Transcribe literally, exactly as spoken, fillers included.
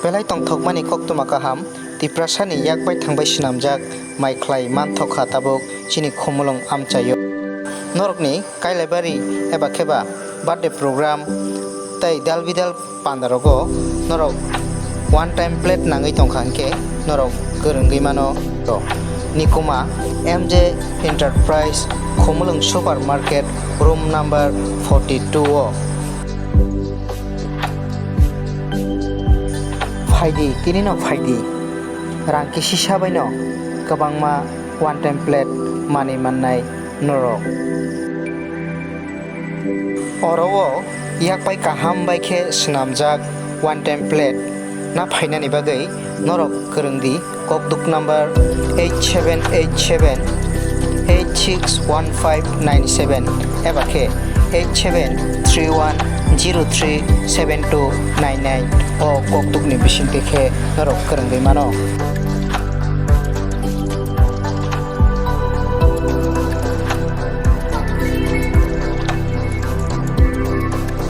Belai tongthokmani koktwma kaham, Tiprasani yak bai thangbai swnamjak mai khlai manthokha tabuk chini Khumulwng amchaio. Norokni Kailaibari eba kheba birthday program tei dalbidal pandarogo norok one time plate nangwi tongkha hinkhe norok kwrwngwi mano. Nikuma M J Enterprise, Khumulwng Supermarket, room number forty two o. Phaidi, tinino phaidi. Rang kisisa baino kwbangma one time plate manwi mannai norok. Oro o yak bai kaham bai khe swnamjak one time plate na phainani bagwi norok kwrwng di. Kokduk number eight seven eight seven eight six one five nine seven eba khe eight seven three one zero three seven two nine nine o kokdukni bisingtwi khe norok kwrwngwi mano.